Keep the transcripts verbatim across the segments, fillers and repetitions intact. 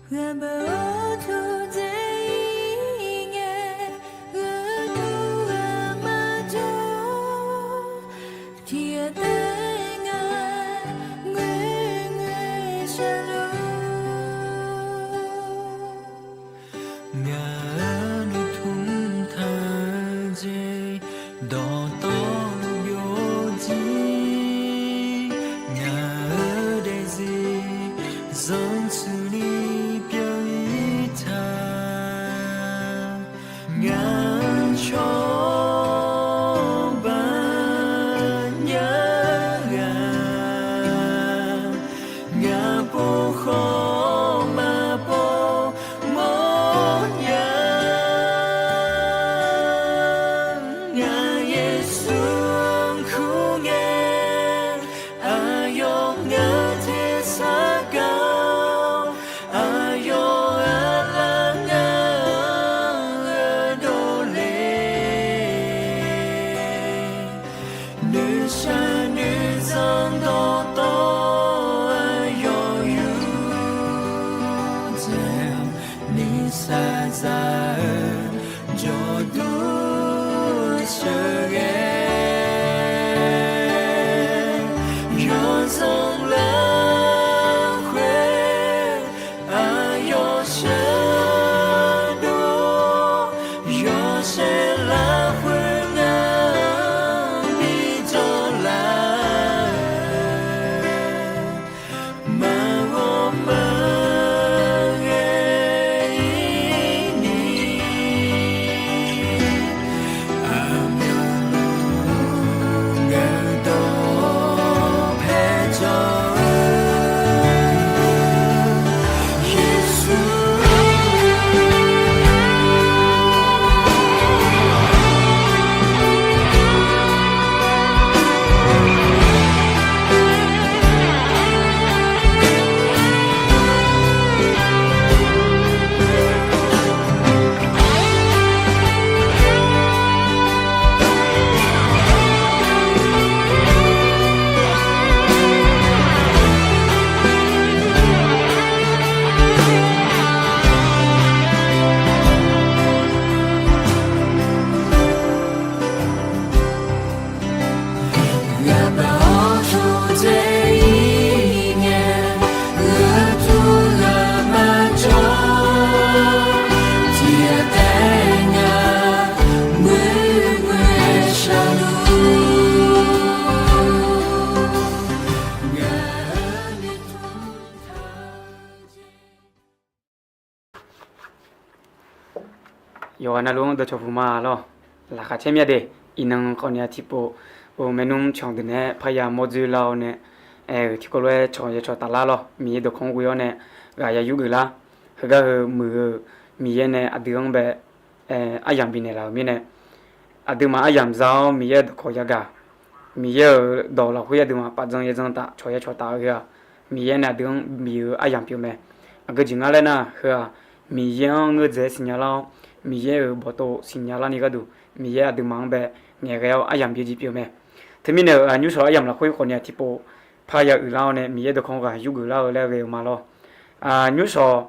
Ghaq baq-awr tmqdzae-ir ngae, gharduq ghaq maqjawr, tiqghaq taef ngaq ngoerngoer shaqluf. Ngaq-euq noeqtmq taq-eu jeq, dawqtawvluf byovjir, ngaq-euq daefzir zanrtsuif ni pyeuf-ir taq. Ngaq-anr cawba nya ghaq, ngaq pov khawf maqpov mawrnya. Ngaq Yeqsur-anr kur ngae, aqyawf ngaq-anr tersar gaq-awr, aqyawf aqlaf ngaq-anr gheudov le. Noeqshaq noeqzanq dawqtawv aqyawf yurdzae, nuisar dzaq-eu jawqdur sheuqghae, yawzanq larkhoer aqyawf sheuqdov, yawshaef larkhoer ngaq-anr bijawr lar-eu, maqghawq maqghae-ir ni, aqmyanluf ngaeqdawq paer jawr-eu Yeqsur. Ghaq baq-awr tmqdzae-ir ngae, gharduq ghaq maqjawr, tiqghaq taef ngaq ngoerngoer shaqluf. Yawqghaq navluf-anr dawqcawq puq ma lawr. Laqkhaq caer myav de, iqnan khawf ni-a tiqpov, maernmr canq deuq nae-aer parya mawrdzoer lar-awr nae, aer-euq tiqkawv lof-aer cawq ya cawq taflar lawr. Miqyaer dawqkawq-anr ghoe-awr nae ghaq ya yurgeuf lar. Heugar heu muiq-eu Miqyaer nae aqdui-anr bae aryamq bifnaeq laf-euq mirnae, aqduimaf aryamq za-awr Miqyaer-euq dawqkawq yagaq, Miqyaer-euq dawq lafkhoer aqduimaf paf dzan ya dzan taf, cawq ya cawq taf-eu ghae-aq, Miqyaer nae aqdui-anr bif-eu aryamq pyeuf mae. Aqgeu jeq ngar laer nar, heu-aq, Miqyaer-anr ngeur dzaeq siqnya lar-awr, Miqyaer-euq bawqtov siqnya larni gharduq, Miqyaer aqduimaf-anr bae ngaeqghae-awr aryamq byaeq jeq pyeuf mae. Teumirnae-euq aqnyursawq aryamq lafkhoer khawfni-a tiqpov parya uiqlar-awr nae Miqyaer dawqkawq-anr ghaq yurgeuf lar-eu laer ghae-eu ma lawr. Aqnyursawq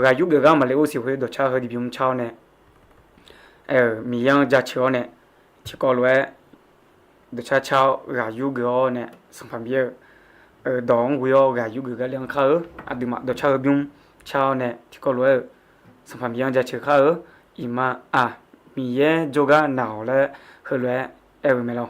ghaq yurgeuf gar maqle-or siq khoer dawqcar heu dibymr car-awr nae, aer-euq Miqyaer-anr jaceuq-awr nae, tiqkawv lof-aer dawqcar car-awr ghaq yurgeuf-awr nae, Sanqpaq Miqyaer-euq dawq-anr ghoe-awr ghaq yurgeuf gar le-anr kar-eu. Aqduimaf dawqcar heu bymr car-awr nae tiqkawv lof-aer-euq Sanqpaq Miqyaer-anr jaceuq kar-eu. Iqmalavshav Miqyaer jawrgar naq-awq laer heulof-aer aer-eu mae lawr.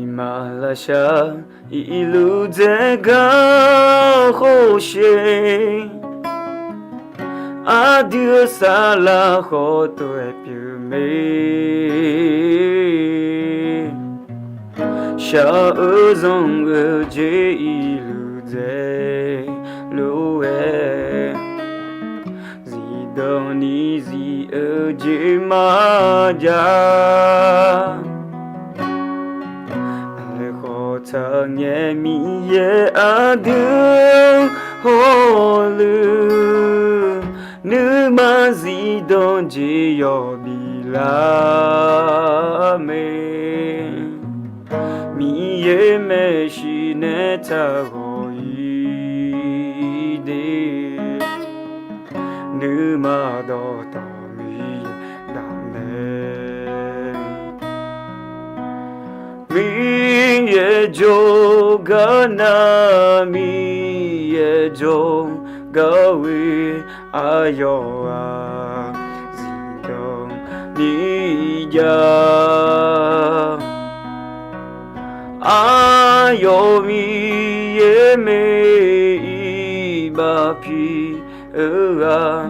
Iqmalavshav irluf dzaegar khawf sher, aqdui-euq saflar khawf tov-aer pyeuf mae. Shaq-eu zanq-eu jeq irluf dzaeq lof-aer, zifdan ni zif-eu jeq maqjav. Aerkhawf taq Aqngae Miqyaer aqdui-anr hawluiv, nuima zifdan jeq yawf biflar mae. Miqyaer maeqshi nae taq ghawq-ir de, nuima dawqtawvluf Miqyaer damq mae. Miqyaer jawrgar nar, Miqyaer jawrgar ghoe, aqyawf-aq zifdan ni jav. Aqyawf Miqyaer mae, iqbax pi-eu ghaq,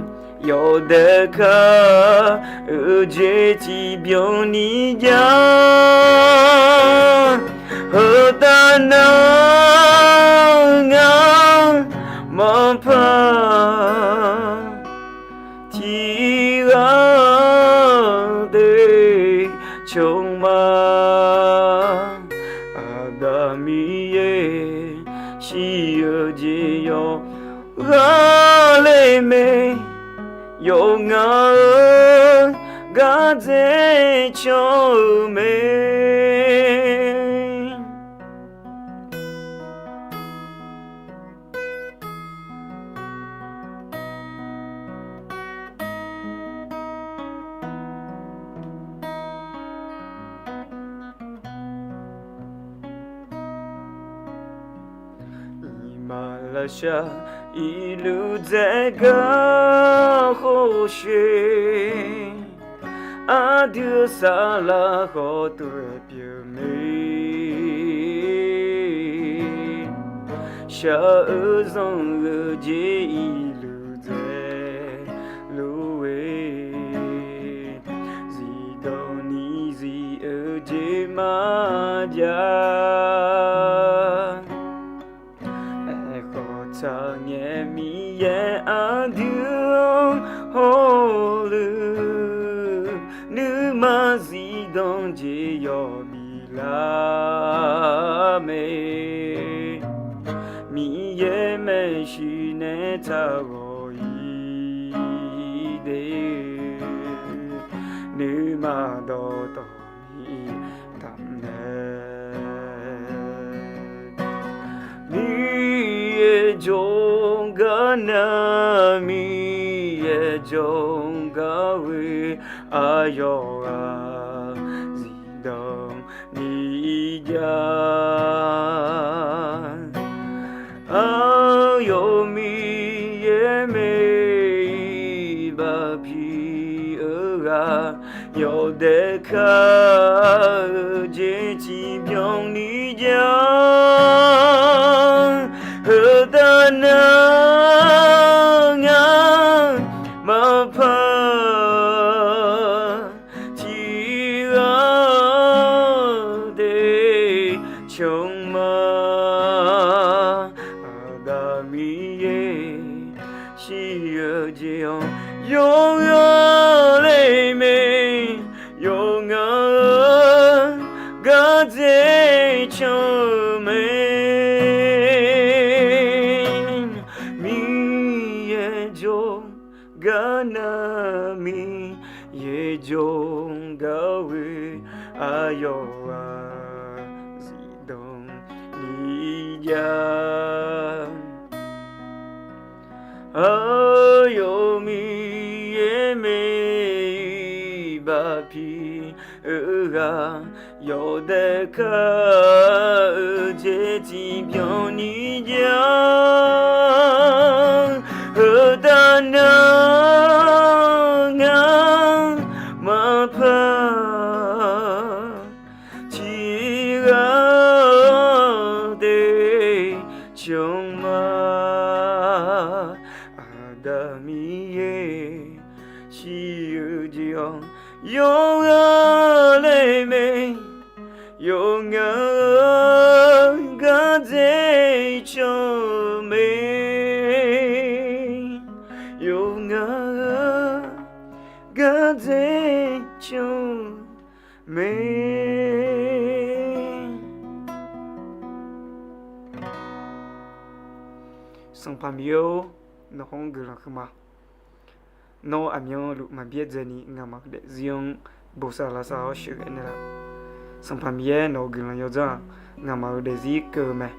yawdaef kar-eu jeq tiqbyan ni jav. Heu taf nar ngar maqpar tiqghaq de cawq ma. Aqda Miqyaer shir-eu jeq yawqha le mae, yawqghaq-euq gardzae can-eu mae. Iqmalavshav iqluv dzaeq gar hawsher, aqdui-euq saflar khawf tov-aer pyeuf mae. Shaq-eu zanq-eu jeq iqluv dzaeq luf-eu, zifdan ni zif-eu jeq maqjav. Aerkhawf taqngae Miqyaer aqdui-anr hawluiv, nuima zifdan jeq yawf biflar mae. Miqyaer maeqshi nae taq ghawq-ir de, nuima dawqtawvluf Miqyaer damq mae. Miqyaer jawrgar nar, Miqyaer jawrgar ghoe, aqyawf-aq zifdan ni jav. Aqyawf Miqyaer mae, iqbax pi-eu ghaq, yawdaef kar-eu jeq tiqbyan ni jav. Heu taf nar ngar maqpar tiqghaq de cawq ma. Aqda Miqyaer shir-eu jeq-anr yawqghaq le mae, yawqghaq-euq gardzae can-eu mae. Miqyaer jawrgar nar, Miqyaer jawrgar ghoe, aqyawf-aq zifdan ni jav. Aqyawf Miqyaer mae, iqbax pi-eu ghaq, yawdaef kar-eu jeq tiqbyan ni jav. Heu taf nar ngar maqpar tiqghaq de cawq ma. Aqda Miqyaer shir-eu jeq-anr yawqghaq le mae, yawqghaq-euq gardzae can-eu mae, yawqghaq-euq gardzae can-eu mae. Sanqpaq Miqyaer-or, nawq-anr guiqlanq huiqma. Nawr aqmyanluf maqbyaerdzaeni ngamaf-eu daefzir-anr bosav lavsav-awr sheuqghae naeqlaf. Sanqpaq Miqyaer, nawq-euq guiqlanq yawdzanr-aq, ngamaf-euq daefzir keuv-eu mae.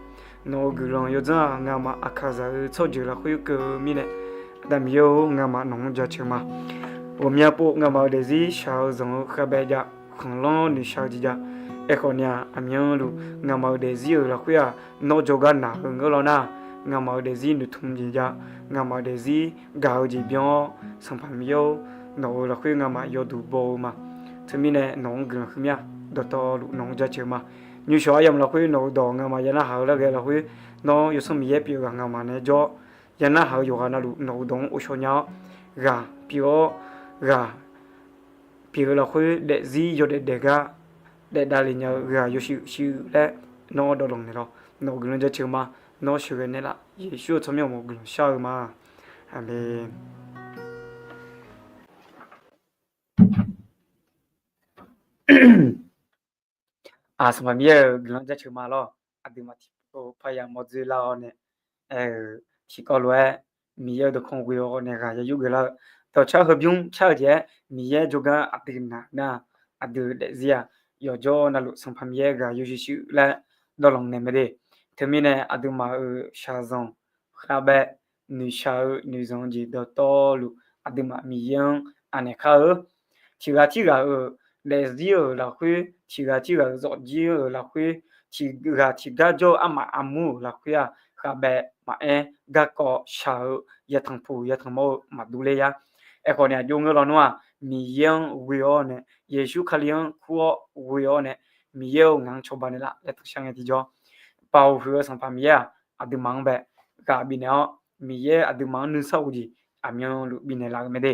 Nawq-euq guiqlanq yawdzanr-aq, ngamaf aqkaqzaq-eu tsawrjeuq lafkhoer keuv-eu mirnae, Aqda Miqyaer-or, ngamaf nawq-anr jaceuq ma. Ghawqmya pov ngamaf-euq daefzir shaq-eu zanq-eu khavbae jav, khanqlanr noeqshaq-eu jeq jav. Aerkhawf ni-aq, aqmyanluf ngamaf-euq daefzir-euq lafkhoer-aq, nawr jawrgar naq-eu ngeur law nar, ngamaf-euq daefzir noeqtmq jeq jav, ngamaf-euq daefzir gaq-eu jeq byan-awr, Sanqpaq Miqyaer-or, nawq-euq lafkhoer ngamaf yawduq baw-eu ma. Teumirnae nawq-anr guiqlanq huiqmya, dawqtawvluf nawq-anr jaceuq ma. Nymrshawq aryamq lafkhoer nawq-euq dawq ngamaf ya narhaq-eu larghae lafkhoer, nawr Yawsanr Miqyaer pyeuf ghaq ngamaf nae jawr-awr, ya narhaq-eu yawqghaq navluf nawq-euq dawq-anr ghovshaw nya-awr, ghaq pyeuf-awr, ghaq pyeuf-eu lafkhoer daefzir yawdaef daef gar daefdav le nya-eu ghaq yawshuif shuif laer nawr dawvlanq naeqlawq. Nawq-euq guiqlanq jaceuq ma. Nawr sheuqghae naeqlaf. Yeqsur-euq tsawrmyanr uqmov guiqlanq shar-eu ma. Aqmeq. Aq, Sanqpaq Miqyaer-euq guiqlanq jaceuq ma lawr. Aqduimaf tiqpov paya mawrdzoe lar-awr nae, aer-euq tiqkawv lof-aer Miqyaer-euq dawqkawq ghoe-awr nae ghaq ya yurgeuf lar-eu, dawqcar heubymr car-eu jeq-aer Miqyaer jawrgar aqdui naq nar, aqdui-euq daefzir-aq, yawqjawr navluf Sanqpaq Miqyaer ghaq yawshuif shuif laer dawvlanq naeq mae de. Teumirnae aqduimaf-euq shaqzanq khavbae noeqshaq-eu noeqzanq-eu jeq dawqtawvluf aqduimaf Miqyaer-anr anaeq kar-eu. Tiq ghaq tirghaq-euq daefzir-euq lafkhoer, tiq ghaq tirghaq-euq zawfjir-euq lafkhoer, tiq ghaq tiq gar jawr-eu armaf armur-euq lafkhoer-aq, khavbae maqaer, garkawv shaq-eu yatanq puq yatanq mawr-eu maqdur ler yar. Aerkhawf ni aqjox ngeur law nar-aq, Miqyaer-anr ghoe-awr nae, Yeqsur Kali-anr kur-awr ghoe-awr nae, Miqyaer-or, ngaq-anr cawba naeqlaf laer tanqshar ngae tiqjawr, Baoq huiq-eu Sanqpaq Miqyaer-aq, aqduimaf-anr bae ghaq bifnaeq-awr, Miqyaer aqduimaf-anr nuisar ghofjeq aqmyanluf bifnaeq laf-eu mae de.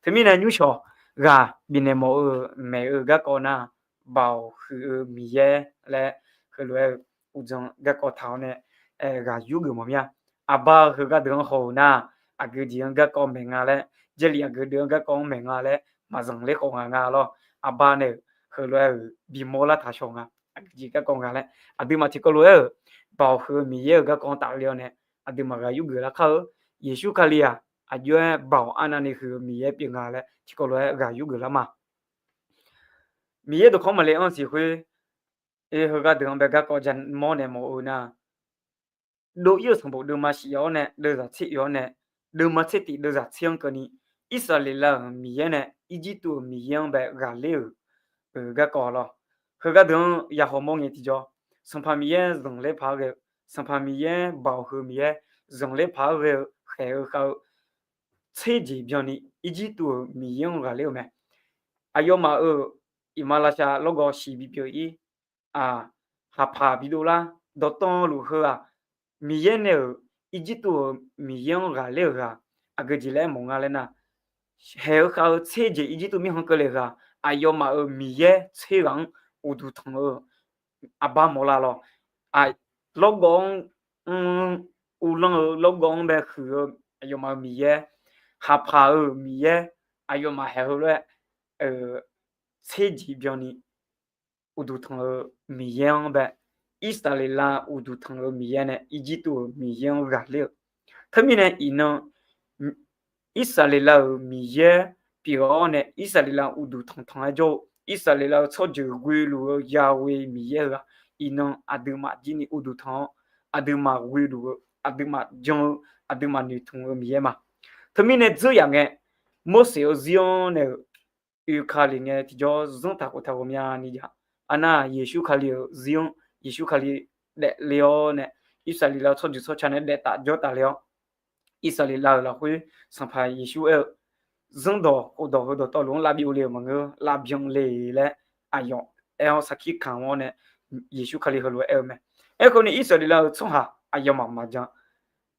Teumirnae nymrshawq ghaq bifnaeq mawf-eu maeq-eu garkawv nar, Baoq huiq-eu Miqyaer laer heulof-aer-eu uqdzan garkawv taq-awr nae ghaq yurgeuf mawf mir-a. Aqba heugar deuq-anr haw-euq nar, aqgeu jeq-anr garkawv maeq nga laer, Jarlif aqgeu deuq-anr garkawv-anr maeq nga laer maqzanq ler khawf nga nga lawr. Aqba nae-euq heulof-aer-euq bimawr lar taq shaw nga, aqgeu jeq garkawv nga laer. Aqduimaf tiqkawv lof-aer-euq Baoq huiq-eu Miqyaer-euq garkawv-anr tafler-awr nae, aqduimaf ghaq yurgeuf lar kar-eu. Yeqsur Kali-aq, aqjox-aer Baoq arnavni huiq-eu Miqyaer pyeuf nga laer tiqkawv lof-aer ghaq yurgeuf lar ma. Miqyaer dawqkawq maqle anr siq khoer, heugar deuq-anr bae garkawv ja mawr nae mawf-eu nar, dov-ir-euq sanqbof deuvma shif-awr nae deuvzaq tser oe-awr nae, deuvma tser tif deuvzaq tser-anr keuvni, Irsaqleqlav-euq Miqyaer nae Irjirtuv-euq Miqyaer-anr bae ghaqler-euq garkawv lawr. Heugar deuq-anr ya hawmawr ngae tiqjawr, Sanqpaq Miqyaer zanqler paq-aer ghae-eu, Sanqpaq Miqyaer Baoq huiq-eu Miqyaer zanqler paq-aer ghae-eu khaeq-eu khav-eu tser jeq byanni Irjirtuv-euq Miqyaer-anr ghaqler-euq mae. Aqyawfmaf-euq iqmalavshav lawrgawv shiq bipyeuf-ir, aq, haqpaq bidov lar, dawqtawvluf heu-aq, Miqyaer nae-euq Irjirtuv-euq Miqyaer-anr ghaqler-euq ghaq aqgeu jeq laer mawf nga laer nar, haeq-eu khav-eu tser jeq Irjirtuv mirkhanq keuvle ghaq, aqyawfmaf-euq Miqyaer tser ghaq-anr uqduq tanq-eu aqbar mawf la lawr. Lawrgawv-anr, uvlanr-eu lawrgawv-anr bae huiq-eu aqyawfmaf-euq Miqyaer, haqpaq-euq Miqyaer, aqyawfmaf haeq heulof-aer tser jeq byanni uqduq tanq-eu Miqyaer-anr bae, Irsaqleqlav uqduq tanq-eu Miqyaer nae Irjirtuv-euq Miqyaer-anr ghaqler-eu. Teumirnae iqnan Irsaqleqlav-euq Miqyaer pyeuf-awr nae Irsaqleqlav uqduq tanqtanq-aer jawr-eu, Irsaqleqlav-euq tsawrjeuq ghoeluf-eu yaghoe Miqyaer heu-aq, iqnan aqduimaf jir ni uqduq tanq-awr, aqduimaf ghoeluf-eu, aqduimaf jan-eu, aqduimaf noeqtmq-eu Miqyaer ma. Teumirnae dzeur yaf ngae, Morseq-euq zir-anr nae-euq oe ka lef ngae tiqjawr zanr taq khof taq ghawqmyani jav. Arnar Yeqsur Kali-euq zir-anr Yeqsur Kali daefle-awr nae, Irsaqleqlav-eu tsawrjeuq tsawrca nae daef taf jawr taf le-awr, Irsaqleqlav-euq lafkhoer Sanqpaq Yeqsur aer-eu, zanrdawq khofdawq heu dawqtawvluf-anr lavbyov le-euq maqngeur, lavbyan le laer aqyawf aer-awr sarkir kamq-awr nae Yeqsur Kali heulof-aer aer-eu mae. Aerkhawf ni Irsaqleqlav-euq tsawrhaq aqyawfmaf maqjan.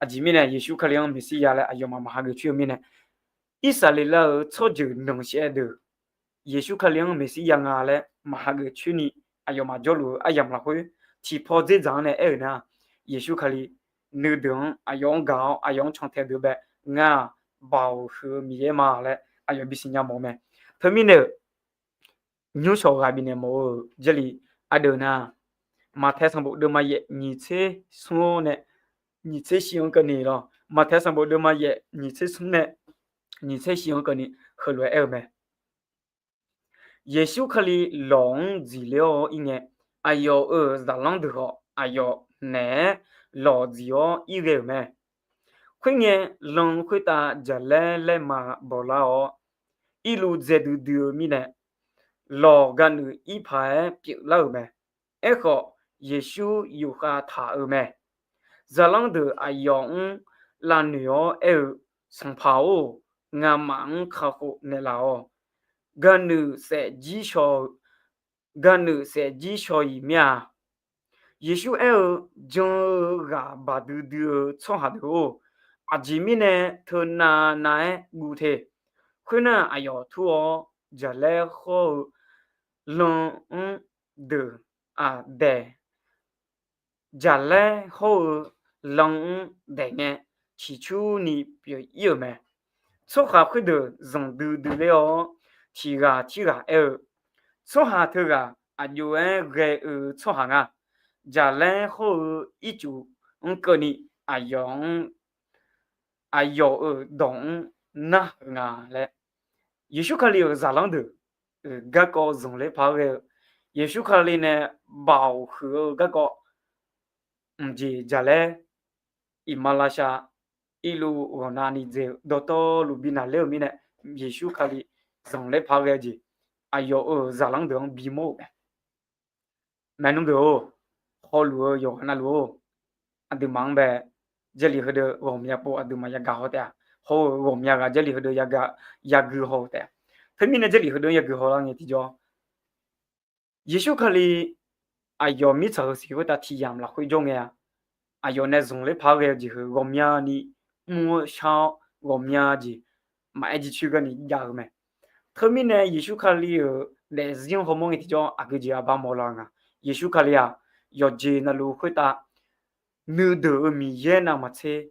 Aqjeq mirnae Yeqsur Kali-anr Meqsirya laer aqyawfmaf maq hageuf coer-eu mirnae, Irsaqleqlav-euq tsawrjeuq nanqshaev deuq Yeqsur Kali-anr Meqsirya nga laer maq hageuf coer ni aqyawfmaf jawrluf-eu aryamq lafkhoer tiqpaw dzerdzaq-anr nae aer-euq nar, Yeqsur Kali nuideuq-anr aqyawf-anr gaq-awr aqyawf-anr cantae deuq bae, ngar-aq Baoq huiq-eu Miqyaer ma laer aqyawf bisiqnya mawf-eu mae. Teumirnae-euq nymrshawq ghaq bifnaeq mawf-eu Jarlif ardeuv nar, Maqtae sanqbof deuvma yaef nyiq tser smr-awr nae nyiq tser shif-anr keuvni lawr, Maqtaeq sanqbof deuvma yaef nyiq tser smr nae nyiq tser shif-anr keuvni heulof-aer aer-eu mae. Yeqsur Kali lawq-anr dziqler-awr ir ngae, aqyawf-euq zaqlanr deuq khawf aqyawf naeq-aer lawq dziq-awr ir ghae-euq mae. Khoerngae, lan khoertav jaqlaer laerma bawlar-awr, irluv dzae duidui-eu mirnae, lawq gaqnuif ir paq-aer pyeuflar-euq mae. Aerkhawf, Yeqsur yufkhav taq-euq mae. Zaqlanr deuq aqyawf-anr lavnoeq-awr aer-eu, Sanqpaq-or, ngamaf-anr kakhof naeqlaf-awq. Gaqnuif saef jir shaw-eu, gaqnuif saef jir shaw-iq mir-a. Yeqsur aer-eu, Jan-eu ghaq baq duidui-eu tsawrhaq deuq-or, aqjeq mirnae teunav nav-aer guv te. Khoernar, aqyawf tur-awr jaqlaer hawr-eu lan-anr deuq, aq, daeq, jaqlaer hawr-eu lan-anr daeq ngae, ciqcurni pyeuf ir-euq mae. Tsawrhaq khoerdeuq zanqdui dui ler-awr, tiq ghaq tirghaq aer-eu, Tsawrhaq teughaq aqjox-aer ghae-eu tsawrhaq nga. Jaqlaer hawr-eu ircuf-anr keuvni aqyawf-anr, aqyawf-euq dawq-anr narhaq-eu nga laer, Yeqsur Kali-euq zaqlanr deuq garkawv zanqler paq-aer ghae-eu, Yeqsur Kali nae baoq huiq-eu garkawv, mqjeq jaqlaer, iqmalavshav, irluv ghawqnavni dzae-eu dawqtawvluf bi naqler-euq mirnae, Yeqsur Kali zanqler paq-aer ghae-eu jeq, aqyawf-euq zaqlanr deuq-anr bimawr-euq mae. Maernmr deuq-or, hawluf-eu yawqghaq navluf-or, aqduimaf-anr bae, Jarlif heudeuq ghawqmya pov aqduimaf yagaq haw taef-a. Hawr-eu ghawqmya ghaq Jarlif heudeuq yagaq, yagui haw-eu taef-a. Teumirnae Jarlif heudeuq-anr yagui haw lar ngae tiqjawr, Yeqsur Kali aqyawf mirtsaq heusiq khoertav tiq yamq lafkhoer jawr ngae-a. Aqyawf nae zanqler paq-aer ghae-eu jeq heu ghawqmyani mr-eu shar-awr, ghawqmya jeq maqaer jircoer garni jav-eu mae. Teumirnae Yeqsur Kali-euq daefzir-anr hawmawr ngae tiqjawr aqgeu jeq aqbar mawrlar-eu nga. Yeqsur Kali-aq, yawqjeq navluf khoertav nuideuq-eu Miqyaer navmaqtser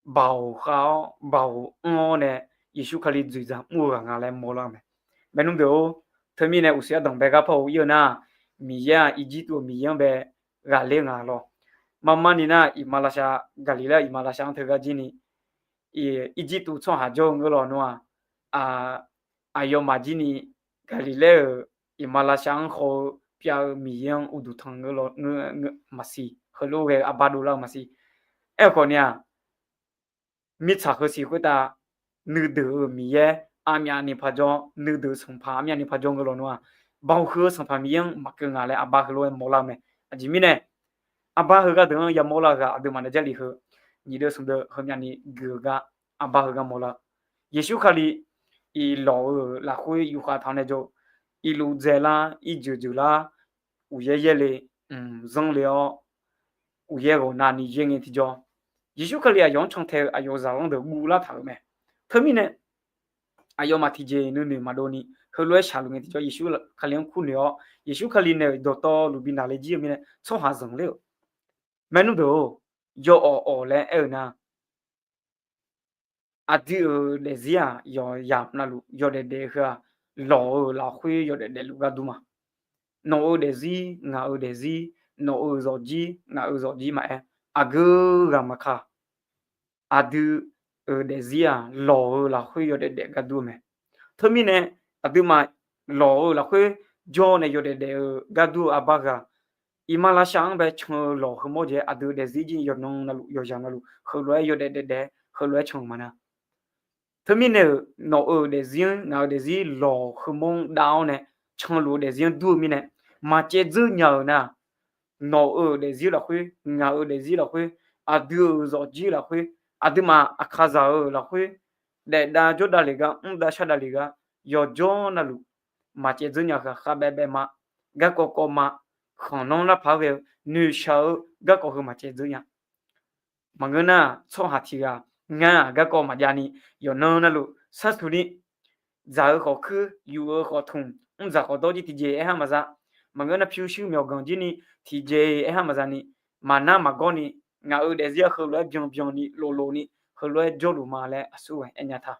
baoq khav-awr baoq anr-awr nae, Yeqsur Kali dzoeqdzaq mr-eu ghaq nga laer mawrlar-eu mae. Maernmr deuq-or, teumirnae uqshoe ardanq bae garpar-eu ir-eu nar, Miqyaer-aq Irjirtuv-euq Miqyaer-anr bae ghaqler nga lawr. Marmarni nar, iqmalavshav, Gaqliqlaer-euq iqmalavshav-anr teugar jirni, Irjirtuv tsawrhaq jawr-eu ngeur lawnmr-aq, aqyawfmaf jirni Gaqliqlaer-euq iqmalavshav-anr haw-eu pyav-eu Miqyaer-anr uqduq tanq ngeur maqsiq, heulof ghae-eu aqbar dovlar-eu maqsiq. Aerkhawf ni-aq, mirtsaq heusiq khoertav nuideuq-eu Miqyaer aqmyavni paq jawr, nuideuq-eu Sanqpaq aqmyavni paq jawr ngeur lawnmr-aq, baoq huiq-eu Sanqpaq Miqyaer-anr maqkeuv nga laer aqbar heulof-aer mawrlar-eu mae. Aqjeq mirnae, aqbar heugar deuq-anr yamawr lar-eu ghaq aqduimaf nae Jarlif heu nyiq deuv smq deuv heumyavni gui-eu gar aqbar heugar mawrlar-eu, Yeqsur Kali iqlawq-eu lafkhoer yufkhav taq-awr nae jawr-eu, iqluv dzaelar, irjeuq jeuqlar, uqyaer yaerle, mq zanr le-awr, uqyaer ghawqnavni yaer ngae tiqjawr, Yeqsur Kali aqyawf-anr cantae-eu aqyawf-euq zaqlanr deuq guvlar taq-euq mae. Teumirnae aqyawfmaf tiqjeq nuinoeq maqdov ni heulof-aer shaqluf ngae tiqjawr, Yeqsur Kali-anr kurnoeq-awr, Yeqsur Kali nae-euq dawqtawvluf bi naqle jir-eu mirnae tsawrhaq zanqler-euq. Maernmr deuq-or, yawawf awq laer aer-eu nar, aqdui-euq daefzir-aq yawqyamq navluf yawdaef daef-eu heu-aq, lawq-euq lafkhoer yawdaef daefluf gar dur ma. Nawq-euq daefzir, ngaq-euq daefzir, nawq-euq zawqjir, ngaq-euq zawqjir maqaer, aqgeu ghaq maqka. Aqdui-euq daefzir-aq lawq-euq lafkhoer yawdaef daef gar dur-eu mae. Teumirnae aqduimaf lawq-euq lafkhoer jawr nae yawdaef daef-eu gar dur-eu aqbar ghaq, iqmalavshav-anr bae can-eu lawq heumawr jaeq-aer aqdui-euq daefzir jir yawqnan navluf yawqyamq navluf heulof-aer yawdaef daef daef-aer heulof-aer can-euq ma nar. Teumirnae-euq nawq-euq daefzir-anr ngaq-euq daefzir lawq heumawr-anr dav-awr nae canluf-eu daefzir-anr dur-eu mirnae, maqcaev dzeur nya-euq nar, nawq-euq daefzir lafkhoer, ngaq-euq daefzir lafkhoer, aqdui-euq zawqjir lafkhoer, aqduimaf aqkaqzaq-euq lafkhoer, daefdav jawrdav lef gar, mrdav shardav lef gar, yawqjawr navluf maqcaev dzeur nya-eu khavbaev baev ma, garkawv kawv ma, khanqlanr lar paq-aer ghae-eu noeqshaq-eu garkawv heu maqcaev dzeur nya. Maqngeur nar, tsawrhaq tiq ghaq ngar-aq garkawv maqjav ni, yawqnan navluf shartuq ni, dzaq-eu khawf kuir, yuf-eu khawf tmq, mrdzaq khawf dawr jir tiqjeq aer har maqza. Maqngeur nar pyurshuir myawqganq jir ni, tiqjeq aer har maqza ni, maqnar maqgawr ni, ngaq-euq daefzir-aq heulof-aer byanbyan ni loflof ni, heulof-aer jawrluf ma laer aqsur ghaq aer nya ta.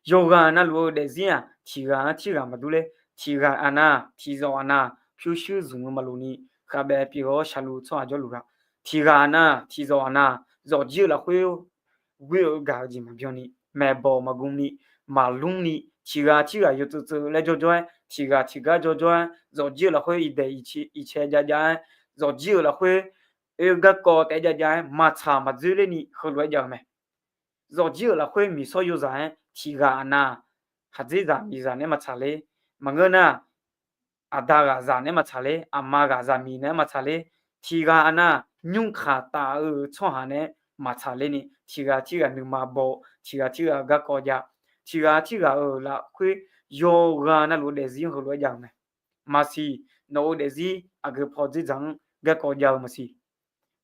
Yawqghaq navluf-eu daefzir-aq tiq ghaq-anr tirghaq maqdur ler. Tiq ghaq aqnav, tiqzawq aqnav, pyurshuir zmq-eu maqlof ni, khavbaev pyeuf-awr shaqluf tsawrhaq jawrluf ghaq. Tiqghaq aqnav, tiqzawq aqnav, zawqjir-euq lafkhoer ghoer-eu gaq-eu jeq maqbyan ni, maeqbawq maqgm ni, maqlmr ni, tiqghaq tirghaq yawtseuv tseuv laer jawrjawr-aer, tiqghaq tiqgar jawrjawr-aer, zawqjir-euq lafkhoer iqdaeq iqcae jav jav-aer, zawqjir-euq lafkhoer oe garkawv taef-aer jav jav-aer, maqtsaq maqdzoerler ni heulof-aer jav-eu mae. Zawqjir-euq lafkhoer miqsawr yozaq-aer tiqghaq aqnav, khaqdzerzaq miqzaq naeq-aer maqtsaq ler. Maqngeur nar, aqda ghaq zaq naeq-aer maqtsaq ler, aqma ghaq zaqmiq naeq-aer maqtsaq ler. Tiqghaq aqnav, nymrkaq taf-eu tsawrhaq naeq-aer maqtsaq ler ni, tiqghaq tirghaq nuima baw, tiqghaq tirghaq garkawv jav, tiqghaq tirghaq-euq lafkhoer yawqghaq navluf daefzir-anr heulof-aer jav-eu mae. Maqsiq, nawq-euq daefzir aqgeu paw dzerdzaq-anr garkawv jav-eu maqsiq.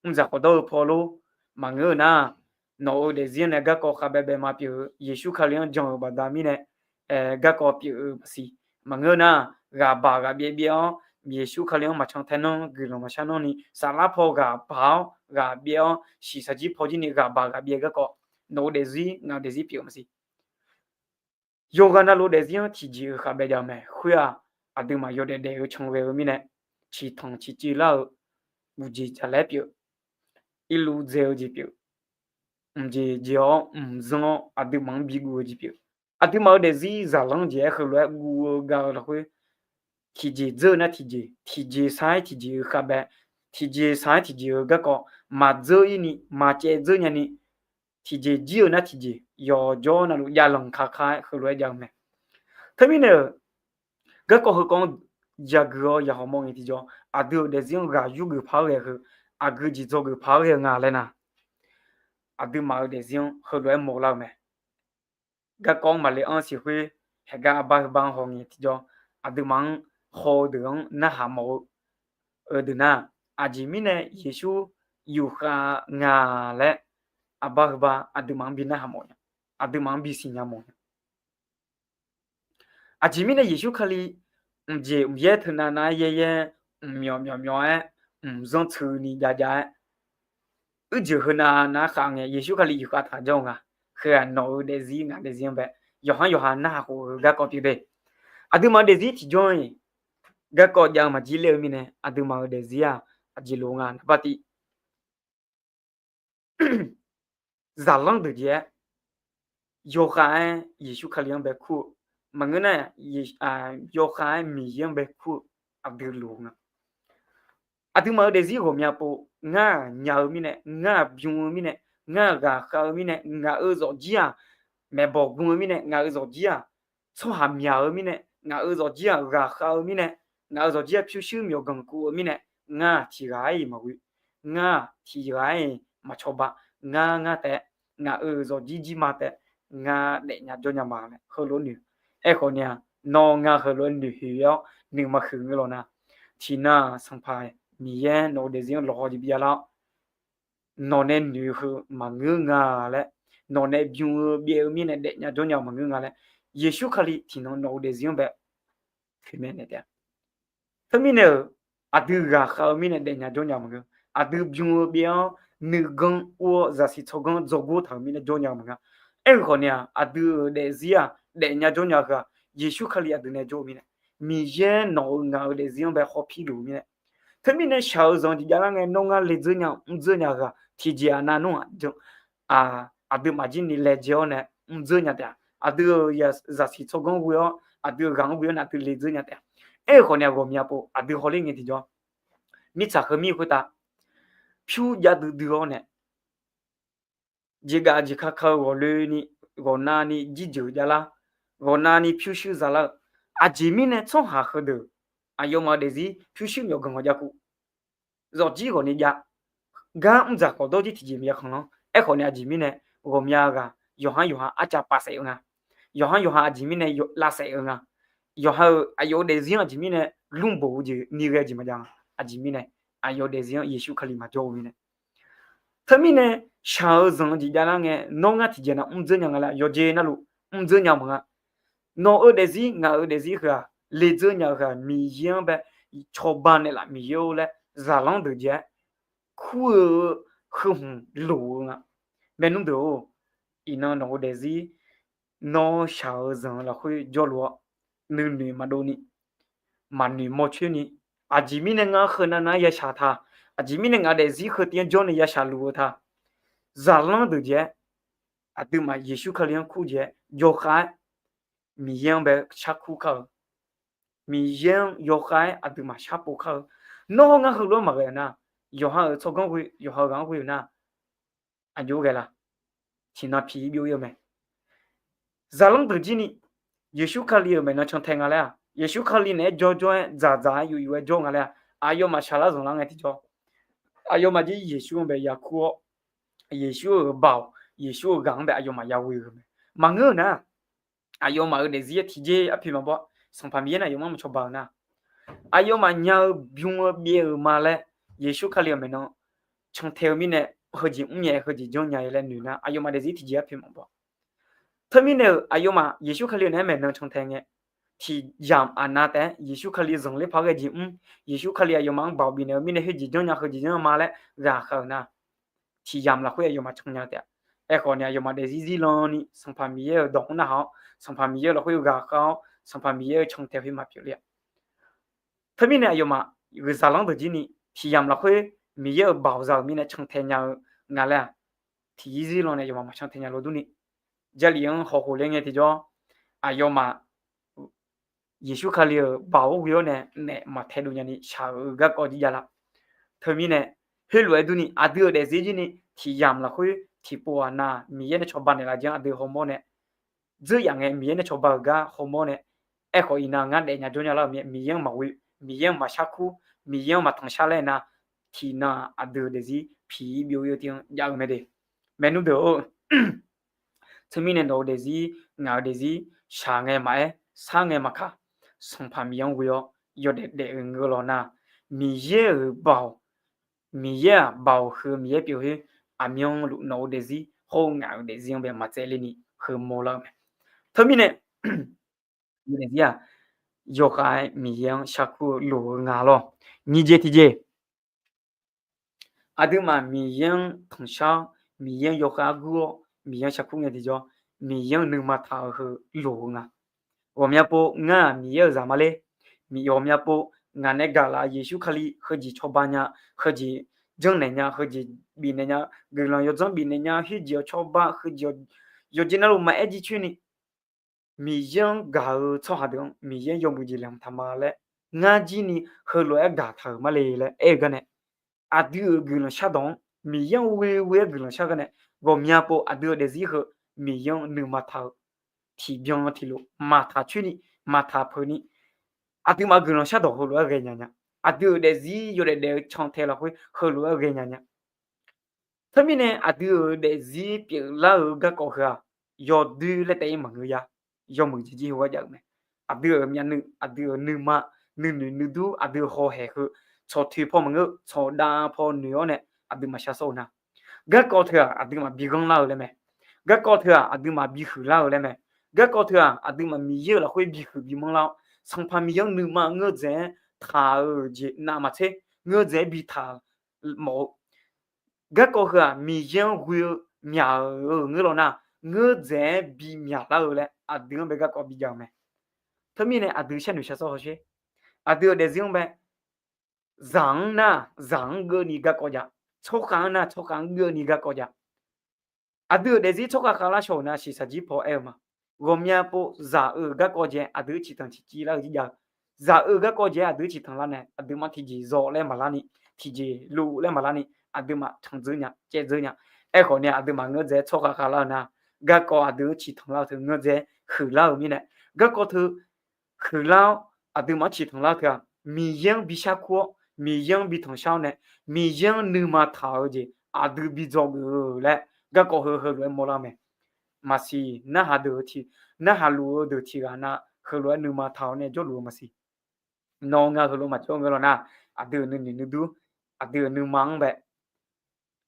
Mqdzaq khawf dawr-eu paw lor. Maqngeur-eu nar, nawq-euq daefzir-anr nae garkawv khavbaebae maqpyeuf-eu, Yeqsur Kali-anr jan-euq baqda mirnae garkawv pyeuf-eu maqsiq. Maqngeur nar, ghaqbaq ghaqbyaev byaev-awr, Yeqsur Kali-anr maqcan tae nanr, guiqlanq maqshar nanr ni, saflar paw ghaqbaq-awr ghaqbyaev-awr, shiqshaq jir paw jir ni ghaqbaq ghaqbyaev garkawv, nawq-euq daefzir ngaq-euq daefzir pyeuf-eu maqsiq. Yawqghaq navluf daefzir-anr tiqjeq-eu khavbaebae jav-eu mae. Khoer-aq, aqduimaf yawdaef daef-eu can ghae-eu mirnae, ciqtanq ciqciv lar-eu, uqjeq jaqlaer pyeuf, irluv dzae-eu jeq pyeuf, mqjeq jeq-awr mqzanr-awr aqduimaf-anr biguv-eu jeq pyeuf. Aqduimaf-euq daefzir zaqlanr jeq-aer heulof-aer guv-eu gav-eu lafkhoer, tiqjeq dzeur-eu nar tiqjeq, tiqjeq sar-aer tiqjeq-eu khavbae, tiqjeq sar-aer tiqjeq-eu garkawv, maqdzeur ir ni, maqcaev dzeur nya ni, tiqjeq jir-eu nar tiqjeq, yawqjawr navluf javlanq kaka-aer heulof-aer jav-eu mae. Teumirnae-euq, garkawv heukawv-anr yagui-awr yaqhawq mawr ngae tiqjawr, aqdui-euq daefzir-anr ghaq yurgeuf paq-aer ghae-eu, aqgeu jeq dzawgeuf paq-aer ghae-eu nga laer nar, aqduimaf-euq daefzir-anr heulof-aer mawrlar-eu mae. Garkawv-anr maqle-anr siq khoer, haeqgar arbar heubar-anr haw ngae tiqjawr, aqduimaf-anr haw-eu deuq-anr narhaq mawf-eu, eu deuq nar, aqjeq mirnae Yeqsur yufkhav nga laer arbar heubar aqduimaf-anr bi narhaq mawf nya, aqduimaf-anr bisiq nya mawf nya. Aqjeq mirnae Yeqsur Kali mqjeq mqyaer teunav nav-aer yaer yaer, mqmyawf myawf myawf-aer, mqzanr tseuni jav jav-aer, uirjeuq heunav nav-aer khav ngae Yeqsur Kali yufkhav taq jawr-eu nga. Heu-aq nawq-euq daefzir ngaq daefzir-anr bae, yawqhar yawqha narhaq khof-eu garkawv pyeuf de. Aqduimaf-euq daefzir tiqjawr-iq garkawv jav-eu maqjir ler-eu mirnae, aqduimaf-euq daefzir-aq aqjeq lof nga. Naqbar tiv, zaqlanr deuq jeq-aer yawkhav-aer Yeqsur Kali-anr bae kur-eu, maqngeur nar, yawkhav-aer Miqyaer-anr bae kur-eu aqdui loq nga. Aqduimaf-euq daefzir ghawqmya pov, ngar-aq nya-eu mirnae, ngar-aq bym-eu mirnae, ngar-aq ghaqkhav-eu mirnae, ngaq-euq zawqjir-aq maeqbawq gm-eu mirnae, ngaq-euq zawqjir-aq tsawrhaq myaq-eu mirnae, ngaq-euq zawqjir-aq ghaqkhav-eu mirnae, ngaq-euq zawqjir-aq pyurshuir myawqganq kov-eu mirnae, ngar-aq tiqghaq-iq maqghoe. Ngar-aq tiqghaq-iq maqcawba. Ngar ngar taef, ngaq-euq zawqjir jirma taef, ngar daefnya jawrnya ma laer heulof-aer noeq. Aerkhawf ni-aq, nawr ngar heulof-aer noeqhoeq-awr nuima huiq ngeur lawq nar, tiqnan-aq Sanqpaq Miqyaer nawq-euq daefzir-anr lawqhaw jeq bi javlar-awr, nawq nae noeq heu maqngeur nga laer, nawq nae bym-eu byaev-eu mirnae daefnya jawrnya-eu maqngeur nga laer, Yeqsur Kali tiqnan nawq-euq daefzir-anr bae toeqmaeq naeq taef-a. Teumirnae-euq, aqdui ghaqkhav-eu mirnae daefnya jawrnya maqngeur. Aqdui bym-eu byaev-anr nuiganr ur-awr zaqsiq tsawrganr dzawrgor taq-euq mirnae jawrnya-eu maqngeur. Aerkhawf ni-aq, aqdui-euq daefzir-aq daefnya jawrnya heu-aq, Yeqsur Kali aqdui nae jawr-eu mirnae, Miqyaer nawq-euq ngaq-euq daefzir-anr bae hawpir luf-eu mirnae, teumirnae shaq-eu zanq-eu jeq javlar ngae nawr ngar le dzeur nya mr dzeur nya heu-aq tiqjeq-aq nav nmr-aq jan aqduimaf jir ni laejae-awr nae mr dzeur nya taef-a. Aqdui-euq zaqsiq tsawrganr ghoe-awr, aqdui-euq ghaq-anr ghoe-awr nae aqdui le dzeur nya taef-a. Aerkhawf ni-aq ghawqmya pov aqdui hawler ngae tiqjawr, mirtsaq heu mir khoertav pyur jav duidui-awr nae jeqgaf jeq kaka-eu ghawqloeni, ghawqnavni jirjeuq javlar, ghawqnavni pyurshuir zalar-eu, aqjeq mirnae tsawrhaq heudeuq aqyawfmaf-eu daefzir pyurshuir myawqganq ghawqjav kuf, zawqjir ghawqni jav, gar mr dzaq khawf dawr jir tiqjeq maqya khanqlanr. Aerkhawf ni aqjeq mirnae ghawqmya ghaq yawqhar yawqha arcav pavsaef-eu nga. Yawqhar yawqha aqjeq mirnae lavsaef-eu nga. Yawqha-euq aqyawf-euq daefzir-anr aqjeq mirnae lmrboq-eu jeq ni ghae jeq maqjav nga. Aqjeq mirnae aqyawf-euq daefzir-anr Yeqsur Kali maqjawr-eu mirnae, teumirnae shaq-eu zanq-eu jeq javlar ngae nawr ngar tiqjeq nav mr dzeur nya nga laer yawqjeq navluf mr dzeur nya maqnga. Nawq-euq daefzir ngaq-euq daefzir heu-aq le dzeur nya-eu heu-aq Miqyaer-anr bae cawba naeqlaf Miqyaer-or laer zaqlanr deuq jeq-aer kur-eu heu hmq loq-eu nga. Maernmr deuq-or, iqnan nawq-euq daefzir nawr shaq-eu zanq-eu lafkhoer jawrluf-awr nuinoeq maqdov ni, maqnoeq mawrcoer ni, aqjeq mirnae ngar heu navnav-aer ya shaq taq, Aqjeq mirnae ngaq-eu daefzir heu tiv-anr jawr nae ya shaqluf-eu ta. Zaqlanr deuq jeq-aer, aqduimaf Yeqsur Kali-anr kur jeq-aer yawkhav-aer Miqyaer-anr bae sharkur kar-eu, Miqyaer-anr yawkhav-aer aqduimaf sharpov kar-eu. Nawr hawr ngar heulof-aer maqghae-euq nar, yawqha-euq tsawrganr ghoe, yawqha-euq ghaq-anr ghoe-euq nar, aqjox ghae la? Tiqnan piq-ir byov-ir-eu mae. Zaqlanr deuq jir ni Yeqsur Kali-euq maeqnan cantae nga laer-aq, Yeqsur Kali naeq-aer jawrjawr-aer dzaqdzaq-aer yufyuf-aer jawr nga laer-aq, aqyawfmaf shaqlar zanqlar ngae tiqjawr, aqyawfmaf jir Yeqsur-anr bae yakur-awr, Yeqsur-euq baoq, Yeqsur-euq ghaq-anr bae aqyawfmaf yaghoe-euq mae. Maqngeur-euq nar, aqyawfmaf-euq daefzir tiqjeq arpoeq maqbaw, Sanqpaq Miqyaer nae aqyawfmaf-anr maqcawba-euq nar, aqyawfmaf nya-eu bym-eu byaev-euq ma laer, Yeqsur Kali-euq maeqnan cantae-eu mirnae, heujeq mrnya-aer heujeq janrnya-aer laer noeq nar, aqyawfmaf daefzir tiqjeq arpoeq maqbaw. Teumirnae-euq aqyawfmaf Yeqsur Kali-euq naeq-aer maeqnan cantae ngae, tiqyamq aqnav taef-aer Yeqsur Kali zanqler paq-aer ghae jeq mr, Yeqsur Kali aqyawfmaf-anr baoq bifnaeq-eu mirnae heujeq janrnya heujeq janr ma laer ghaqkhav-euq nar, tiqyamq lafkhoer aqyawfmaf cannya taef-a. Aerkhawf ni aqyawfmaf daefzir zirlan ni Sanqpaq Miqyaer-euq dawq-anr narhaq-awr, Sanqpaq Miqyaer-euq lafkhoer ghaqkhav-awr, Sanqpaq Miqyaer-euq cantae khoer maqpyeuf ler-a. Teumirnae aqyawfmaf zaqlanr deuq jir ni tiqyamq lafkhoer Miqyaer-euq baoq za-euq mirnae cantae nya-eu nga laer-aq, tiqzir zirlan nae aqyawfmaf maqcantae nya lof durni, Jarlif-anr hawkhof ler ngae tiqjawr, aqyawfmaf Yeqsur Kali-euq baoq-anr ghoe-awr nae naef maqtaedov nyani shaq-eu garkawv jir javlar. Teumirnae, heulof-aer durni aqdui-euq daefzir jir ni tiqyamq lafkhoer tiqpov ghaq nav Miqyaer nae cawba naeqlaf jeq-anr aqdui hawmawr nae, dzeur yaf ngae Miqyaer nae cawba-euq gar hawmawr nae, aerkhawf iqnan ngar daefnya jawrnya lar-euq mir-aer Miqyaer-anr maqghoe, Miqyaer-anr maqshar kur, Miqyaer-anr maqtanqshar laer nar, tiqnan aqdui-euq daefzir piq-ir byov-ir-eu tir-anr jav-eu mae de. Maeqnu deuq-or, teumirnae nawq-eu daefzir, ngaq-euq daefzir shaq ngae maqaer, sar ngae maqkaq, Sanqpaq Miqyaer-anr ghoe-awr yawdaef daef-eu ngeur law nar, Miqyaer-euq baoq, Miqyaer-aq baoq heu Miqyaer pyeuf khoer, aqmyanluf nawq-eu daefzir hawr-eu ngaq-euq daefzir-anr bae maqtsaevler ni heumawr lar-eu mae. Teumirnae daefzir-aq, yawkhav-aer Miqyaer-anr sharkur-eu loq-eu nga lawr. Nyiq jeq tiqjeq, aqduimaf Miqyaer-anr tanqshar-awr, Miqyaer-anr yawkhav gur-awr, Miqyaer-anr sharkur ngae tiqjawr, Miqyaer-anr nuima taq-eu heu loq-eu nga. Ghawqmya pov ngar-aq Miqyaer-euq zaq ma ler. Miq ghawqmya pov ngaq nae gaqlaf Yeqsur Kali heujeq cawba nya, heujeq janrnaeq nya, heujeq bifnaeq nya, guiqlanq yawdzanr bifnaeq nya, heujeq-awq cawba, heujeq yawqjeq navluf maqaer jircoer ni, Miqyaer-anr gaq-eu tsawrhaq deuq-anr Miqyaer-anr yawmuiq jeq laeqhmq taq ma laer ngar jir ni heulof-aer gaqtaq-euq ma le laer aer-eu gar nae, aqdui-euq guiqlanq shardawq-anr Miqyaer-anr ghoe ghoe-aer guiqlanq shar gar nae, ghawqmya pov aqdui-euq daefzir heu Miqyaer-anr nuima taq-eu tiqbyan tiqlof maqtaq coer ni, maqtaq peuq ni, aqduimaf guiqlanq shardawq heulof-aer ghaenya nya. Aqdui-euq daefzir yawdaef daef-eu cantae lafkhoer heulof-aer ghaenya nya. Teumirnae aqdui-euq daefzir pyeuflar-eu garkawv heu-aq, yawdoer laer taef-ir maqngeur ya. Yawmuiq jeq jir heu-aer jav-euq mae. Aqdui-euq myavnuiv, aqdui-euq nuima, nuinoeq nuidur, aqdui-euq hawhaeq heu, tsawq toeq paw maqngeur, tsawq dav paw noeq-awr nae aqduimaf shar sawr-eu nar, garkawv teu-aq aqduimaf bi ghanrlar-eu laer mae. Garkawv teu-aq aqduimaf bi huiqlar-eu laer mae. Garkawv teu-aq aqduimaf Miqyaer-euq lafkhoer bi huiq bi manrlar-awr, Sanqpaq Miqyaer-anr nuima ngeur dzaeq-aer taq-euq jeq navmaqtser, ngeur dzaeq-aer bi taq mawf-eu garkawv heu-aq, Miqyaer-anr ghoe-eu myaq-euq ngeur law nar, ngeur dzaeq-aer bi myaqlar-eu laer aqdui-anr bae garkawv bijav-eu mae. Teumirnae aqdui sharnoeq shar sawr hawsher. Aqdui-euq daefzir-anr bae, zaq-anr nar, zaq-anr geur ni garkawv jav. Tsawrkhav-anr nar, tsawrkhav-anr geur ni garkawv jav. Aqdui-euq daefzir tsawrkhav khavlar shaw-euq nar, shiqshaq jir paw aer-eu ma. Ghawqmya pov zaq-euq garkawv jae aqdui-anr ciqtanq ciqciv lar-eu jir jav-eu. Zaq-euq garkawv jae aqdui-anr ciqtanq lar nae, aqduimaf tiqjeq zaw laer maqlar ni, tiqjeq lov laer maqlar ni, aqduimaf tanqdzeur nya, caevdzeur nya. Aerkhawf ni aqduimaf ngeur dzaeq-aer tsawrkhav khavlar-eu nar, garkawv aqdui-anr ciqtanq lar-eu teu ngeur dzaeq-aer huiqlar-euq mirnae, garkawv teu huiqlar-awr aqduimaf-anr ciqtanq lar-eu teu-aq, Miqyaer-anr bi sharkur-awr, Miqyaer-anr bi tanqshar-awr nae, Miqyaer-anr nuima taq-eu jeq aqdui bi dzawgeuf-eu laer garkawv heu heulof-aer mawrlar-eu mae. Maqsiq narhaq deuq tiq, narhaq luf-eu deuq tiq ghaq nav heulof-aer nuima taq-awr nae jawrluf-eu maqsiq. Nawr ngar heulof maqjawr ngeur law nar, aqdui-euq nuinoeq nuidur, aqdui-euq nuima-anr bae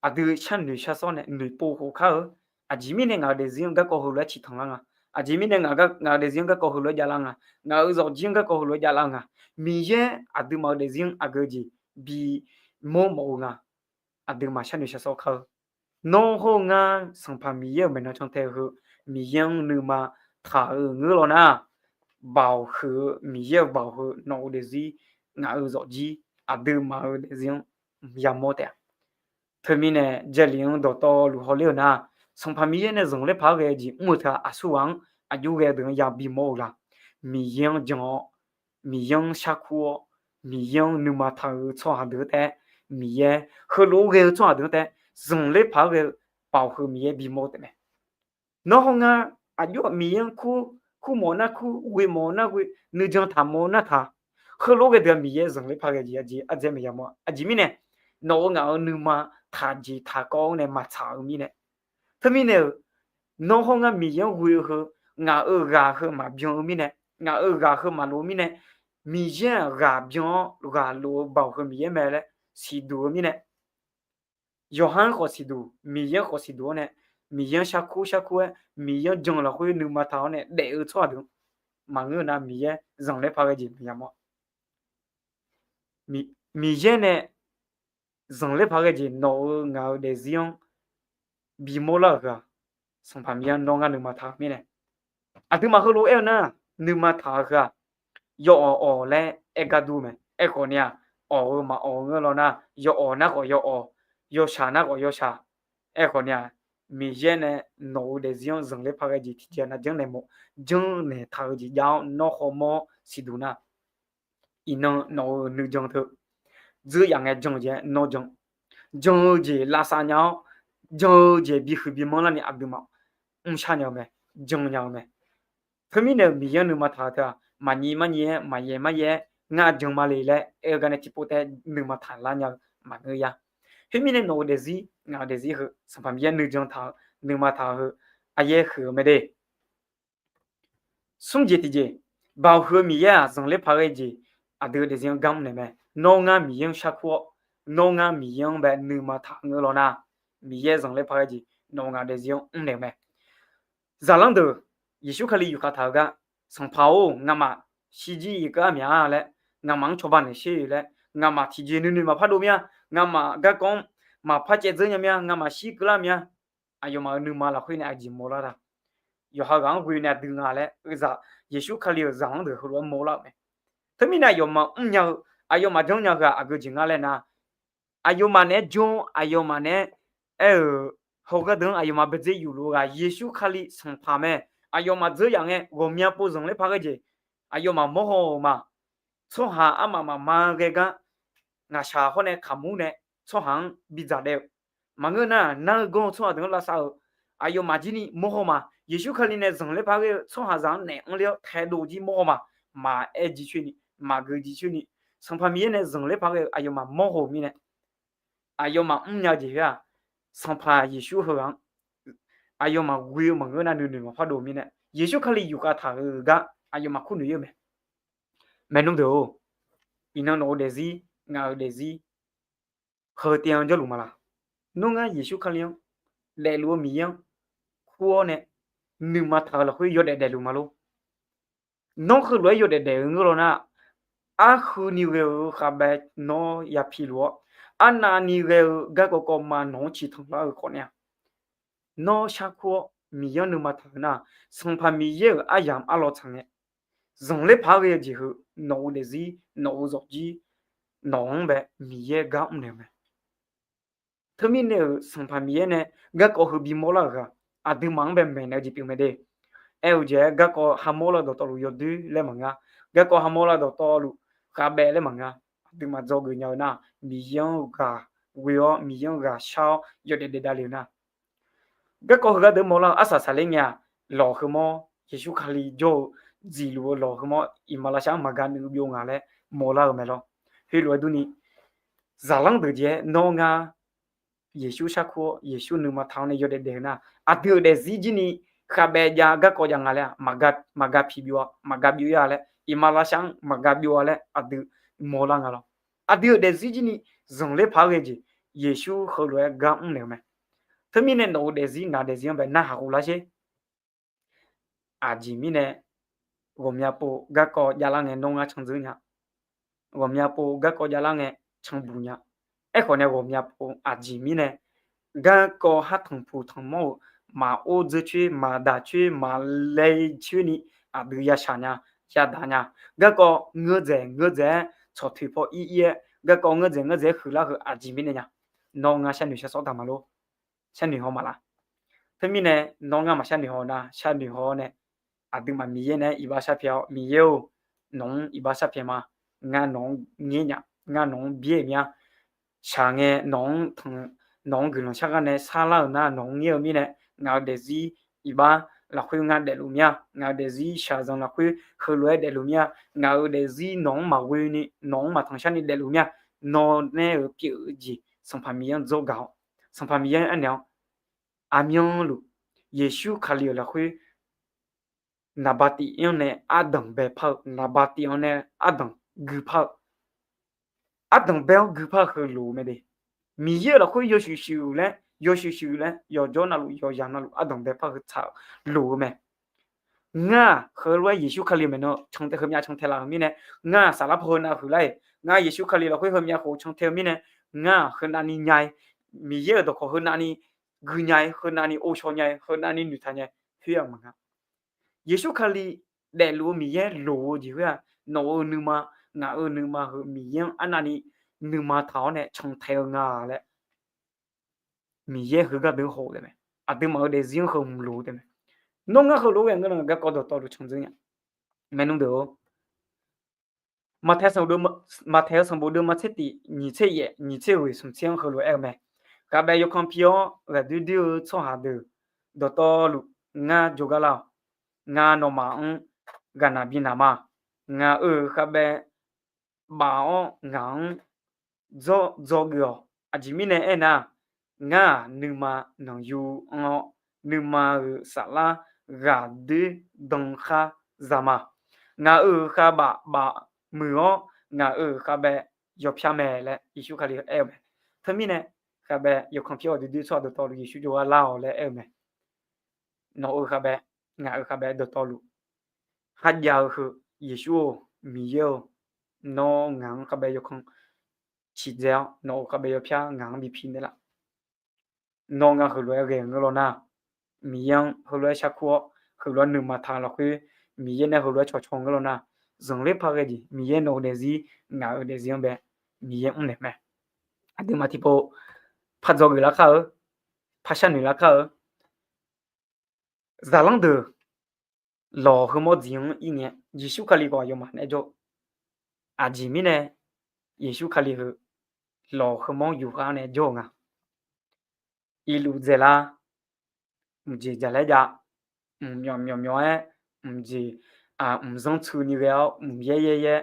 aqdui sharnoeq shar sawr nae noeqpov khof kar-eu. Aqjeq mirnae ngaq-euq daefzir-anr garkawv heulof-aer ciqtanq lar nga. Aqjeq mirnae ngaq-euq daefzir-anr garkawv heulof-aer javlar nga. Ngaq-euq zawqjir-anr garkawv heulof-aer javlar-eu nga. Miqyaer aqduimaf-euq daefzir-anr aqgeu jeq bimawr mawf-eu nga. Aqduimaf sharnoeq shar sawr kar-eu. Nawr hawr-eu ngar Sanqpaq Miqyaer-euq maeqnan cantae heu, Miqyaer-anr nuima taq-euq ngeur law nar, baoq huiq-eu Miqyaer-euq baoq heu nawq-euq daefzir, ngaq-euq zawqjir, aqduimaf-euq daefzir-anr yamawr taef-a. Teumirnae Jarlif-anr dawqtawvluf hawler-euq nar, Sanqpaq Miqyaer nae zanqler paq-aer ghae-eu jeq mr-eu teu-aq, aqsurghaq-anr aqjox ghae deuq-anr yabi mawr-eu la? Miqyaer-anr jan-awr, Miqyaer-anr sharkur-awr, Miqyaer-anr nuima taq-eu tsawrhaq deuq-anr taef-aer, Miqyaer heulof-aer ghae-eu tsawrhaq deuq-anr taef-aer zanqler paq-aer ghae-eu baoq heu Miqyaer bimawr taef mae. Nawr hawr ngar aqjox-aq Miqyaer-anr kur, kur mawf nar kur, ghoe mawf nar ghoe, nuijan taq mawf nar taq, heulof-aer ghae deuq-aq Miqyaer zanqler paq-aer ghae jeq aqjeq ardzae maeq yamawr-a. Aqjeq mirnae, nawq-euq ngaq-euq nuima taqjeq taqkawv-anr nae maqtsaq-eu mirnae. Teumirnae-euq, nawr hawr ngar Miqyaer-anr ghoe-eu heu, ngaq-euq ghaq heu maqbyan-eu mirnae, ngaq-euq ghaq heu maqlof-eu mirnae, Miqyaer-aq ghaq byan-awr ghaq lof-eu baoq heu Miqyaer mae laer siqduq-eu mirnae, yawqha-anr khawf siqduq, Miqyaer-anr khawf siqduq-awr nae, Miqyaer-anr sharkur sharkur-aer Miqyaer-anr jan lafkhoer nuima taq-awr nae daef-eu tsawrhaq deuq maqngeur nar, Miqyaer zanqler paq-aer ghae jeq maeq yamawr-a. Miqyaer nae zanqler paq-aer ghae jeq nawq-euq ngaq-euq daefzir-anr bimawr lar-euq heu-aq, Sanqpaq Miqyaer-anr nawr ngar nuima taq-eu mirnae. Aqduimaf heulof-aer-eu nar, nuima taq-eu heu-aq, yawawq awq laer aer gar dur mae. Aerkhawf ni-aq, awq-eu maqawq ngeur law nar, yawawq nar khawf yawawq, yawshaq nar khawf yawshaq. Aerkhawf ni-aq, Miqyaer nae nawq-euq daefzir-anr zanqler paq-aer ghae jeq tiqjeq nav janrnaeq mawf, janrnaeq taq-eu jeq jav-awr nawr khawf mawr siqduq nar, iqnan nawq-euq nuijan teu dzeur yaf ngae jan-eu jeq-aer nawr jan. Jan-eu jeq lavsav nya-awr, jan-eu jeq bihuiq bimanr larni aqduimaf mrshar nya-eu mae, jan nya-eu mae. Teumirnae-euq Miqyaer-anr nuima taq-eu teu-aq, maqnyiq marnyiq-aer, maqyaef maryaef-aer, ngar jan ma le laer aer-eu gar nae tiqpov taef-aer nuima taq lar nya-eu maqngeur ya. Khoermirnae nawq-euq daefzir, ngaq-euq daefzir heu, Sanqpaq Miqyaer nuijan taq-eu, nuima taq-eu heu, aqyaer huiq-eu mae de. Smr jeq tiqjeq, baoq heu Miqyaer-aq zanqler paq-aer ghae jeq, aqdui-euq daefzir-anr gar mrnaeq mae. Nawr ngar Miqyaer-anr sharkur-awr, nawr ngar Miqyaer-anr bae nuima taq ngeur law nar, Miqyaer zanqler paq-aer ghae jeq nawq-eu ngaq-euq daefzir-anr mrnaeq-eu mae. Zaqlanr deuq, Yeqsur Kali yufkhav taq-eu gar, Sanqpaq-or, ngamaf shirjir ir keuvlar mya laer, ngamaf-anr cawba naeq sher laer, ngamaf tiqjeq nuinoeq maqpar dov mir-a, ngamaf garkawv-anr maqpar caev dzeur nya mir-a, ngamaf shir keuvlar mya. Aqyawfmaf-euq nuima lafkhoer nae aqjeq mawrlar-a. Yawqha ghaq-anr ghoe nae aqdui nga laer, zaq Yeqsur Kali-euq zaqlanr deuq heulof-aer mawrlar-euq mae. Teumirnae aqyawfmaf mrnya-eu, aqyawfmaf janrnya-eu heu-aq aqgeu jeq nga laer nar, aqyawfmaf naeq-aer jawr, aqyawfmaf naeq-aer aer-euq hawgardeuq-anr aqyawfmaf baedzer yufluf-eu ghaq Yeqsur Kali Sanqpaq mae. Aqyawfmaf dzeur yaf ngae ghawqmya pov zanqler paq-aer ghae jeq, aqyawfmaf mawrhaw-euq ma. Tsawrhaq armaf mafma ghae gar ngaqshaq hawr nae kaqmur nae tsawrhaq-anr bidzaq daef-eu maqngeur nar, nar-eu gawr-eu tsawrhaq deuq-anr lavsav-euq aqyawfmaf jir ni mawrhaw ma. Yeqsur Kali nae zanqler paq-aer ghae-eu tsawrhaqzaq-anr naef anrler-awr taedov jir mawrhaw ma. Maqaer jir coer ni, maqgeu jir coer ni, Sanqpaq Miqyaer nae zanqler paq-aer ghae-eu aqyawfmaf mawrhaw-euq mirnae, aqyawfmaf mrnya-eu jeq khoer-aq, Sanqpaq Yeqsur heughaq-anr aqyawfmaf ghoe-eu maqngeur nar nuinoeq maqpar dov-eu mirnae, Yeqsur Kali yufkhav taq-euq gar aqyawfmaf kurnoeq-ir-eu mae. Maernmr deuq-or, iqnan nawq-eu daefzir, ngaq-euq daefzir, heu taev-anr jawrluf ma laq? Nawr ngar Yeqsur Kali-anr, daefluf-eu Miqyaer-anr kur-awr nae nuima taq-eu lafkhoer yawdaef daefluf ma lor. Nawr heulof-aer yawdaef daef-eu ngeur law nar, arhuini ghae-eu khavbae nawr ya piluf-awr, arnavni ghae-eu garkawv kawv ma nawq-anr ciqtanq lar-eu khawf nae-aq, nawr sharkur-awr Miqyaer-anr nuima taq-eu nar, Sanqpaq Miqyaer-euq aryamq arlawr tsaq ngae, zanqler paq-aer ghae-eu jeq heu, nawq-eu daefzir, nawq-eu zawqjir, nawq-anr bae Miqyaer gar mrnaeq-eu mae. Teumirnae-euq Sanqpaq Miqyaer nae garkawv heu bimawr lar-euq ghaq, aqduimaf-anr bae maeqnaeq-eu jeq pyeuf mae de. Aer-eu jeq-aer garkawv hamawr lar dawqtawvluf yawdoer laer maqnga, garkawv hamawr lar dawqtawvluf khavbaev laer maqnga, aqduimaf dzawgeuf nya-eu nar, Miqyaer-anr ghaq ghoe-awr, Miqyaer-anr ghaq shar-awr yawdaef daef davle-eu nar, garkawv heugar deuq mawrlar-eu arsaq saqler ngae-aq, lawq heumawr, Yeqsur Kali jawr-eu, dziqluf-eu lawq heumawr, iqmalavshav-anr maqgaq nuiv byov nga laer mawrlar-eu mae lawr. Khoerlof-aer durni, zaqlanr deuq jeq-aer nawr ngar Yeqsur sharkur-awr, Yeqsur nuima taq-awr nae yawdaef daef-eu nar, aqdui-euq daefzir jir ni khavbaev jav garkawv jav nga laer-aq, maqgaq pibyov-a, maqgaq byov-ir-a laer, iqmalavshav-anr maqgaq byov-a laer aqdui mawrlar nga lawr. Aqdui-euq daefzir jir ni zanqler paq-aer ghae jeq, Yeqsur heulof-aer gar mrnaeq-eu mae. Teumirnae nawq-eu daefzir ngaq daefzir-anr bae narhaq ghoflar sher. Aqjeq mirnae, ghawqmya pov garkawv javlar ngae nawr ngar candzeur nya. Ghawqmya pov garkawv javlar ngae canbuq nya. Aerkhawf nae ghawqmya pov aqjeq mirnae, garkawv har tanqpuq tanqmawr-euq, maqor dzeur coer, maqdaq coer, maqlae coer ni aqdui yashaq nya, yadaq nya. Garkawv ngeur dzaeq ngeur dzaeq-aer tsawqtoeq paw ir ir-aer, garkawv ngeur dzaeq ngeur dzaeq-aer huiqlar heu aqjeq mirnae nya. Nawr ngar sharnoeq shar sawr taq maqlor. Sharnoeq haw maqlaf. Teumirnae nawr ngar maqsharnoeq haw nar, sharnoeq haw-awr nae, aqduimaf Miqyaer naeq-aer iqbax sharpyaeq-awr, Miqyaer-or, nawq-anr iqbax sharpyaeq ma. Ngar nawq-anr ngaer nya, ngar nawq-anr byaer-euq mir-a. Shaq ngae nawq-anr tanq, nawq-anr guiqlanq shar gar nae sarlar-euq nar, nawq-anr ngaer-eu mirnae, ngaq-euq daefzir iqbax lafkhoer ngar daefluf mir-a. Ngaq-euq daefzir shaqzanq lafkhoer heulof-aer daefluf mir-a. Ngaq-euq daefzir nawq-anr maqghoe ni, nawq-anr maqtanq sharni daefluf mir-a. Nawr nae-euq pyeuf-eu jeq Sanqpaq Miqyaer-anr dzawr gaq-awr, Sanqpaq Miqyaer-anr aernaeq-awr, aqmyanluf Yeqsur Kali-euq lafkhoer naqba tif-anr nae ardanq baepar-eu, naqba tif-anr nae ardanq guipar-eu, ardanq bae-anr guipar-eu heulof-eu mae de. Miqyaer-euq lafkhoer yawshuif shuif-eu laer, yawshuif shuif-eu laer, yawqjawr navluf yawqyaq navluf ardanq baepar-eu heu tsaq-eu loq-eu mae. Ngar-aq heulof-aer Yeqsur Kali-euq maeqnan cantae heumyav cantae laf-euq mirnae, ngar-aq saflar paw heunav huiqlar-iq, ngar Yeqsur Kali lafkhoer heumyav khof cantae-eu mirnae, ngar-aq heunavni nya-ir, Miqyaer-euq dawqkawq heunavni gui nya-ir, heunavni ovshaw nya-ir, heunavni noeqtaq nya-ir, khoer-aq maqnga. Yeqsur Kali daefluf-eu Miqyaer loq-eu jeq khoer-aq, nawq-euq nuima, ngaq-euq nuima heu Miqyaer-anr arnavni nuima taq-awr nae cantae-eu nga laer Miqyaer heugar deuq haw-eu taef mae. Aqduimaf-euq daefzir-anr heu hmq loq-eu taef mae. Nawr ngar heulof-aer ghae ngeur nar garkawv dawqtawvluf candzeur nya. Maernmr deuq-or, Maqtaeq sanqbof deuv, Maqtaeq-eu sanqbof deuv ma tser tif nyiq tser yaef nyiq tser ghoeq smq tser-anr heulof-aer-eu mae. Khavbae yawkanr pi-awr ghaqdoer doer-eu tsawrhaq deuq dawqtawvluf ngar jawrgar lar-awq. Ngar nawmaf-anr ghaqnaq binaq ma. Ngaq-euq khavbae baf-awr ngaq-anr dzawr dzawgeuf-awq. Aqjeq mirnae aernar, ngar-aq nuima nanqyu anr-awr, nuima-euq saflar ghaqdoer dan khar za ma. Ngaq-euq khavbaf baf muiq-awr, ngaq-euq khavbae yawpyar mae laer Yeqsur Kali aer-eu mae. Teumirnae, khavbae yawkanr pi-awr ghaqdoer doer tsawrhaq dawqtawvluf Yeqsur jawrgar lar-awq laer aer-eu mae. Nawq-euq khavbae, ngaq-euq khavbae dawqtawvluf kharjav-eu heu, Yeqsur-or, Miqyaer-or, nawr ngaq-anr khavbae yawkanr ciqdzae-awr, nawq-euq khavbae yawpyar ngaq-anr bi pi naeqlaf. Nawr ngar heulof-aer ghae-eu ngeur law nar, Miqyaer-anr heulof-aer sharkur-awr, heulof-aer nuima taq-eu lafkhoer, Miqyaer nae heulof-aer cawqcawq ngeur law nar, zanqler par ghae jeq Miqyaer nawq-eu daefzir, ngaq-euq daefzir-anr bae, Miqyaer mrnaeq mae. Aqduimaf tiqpov par dzawgeuf lar kar-eu, par sharnoeq lar kar-eu, zaqlanr deuq lawq heumawr dziq-anr ir ngae, Yeqsur Kali khawf aqyawfmaf nae jawr-eu. Aqjeq mirnae Yeqsur Kali heu lawq heumawr yufkhav nae jawr-eu nga. Irluf dzaeqlar, mqjeq jaqlaer jav, mqmyawf myawf myawf-aer, mqjeq, mqzanr tsuini ghae-awr mqyaer yaer yaer,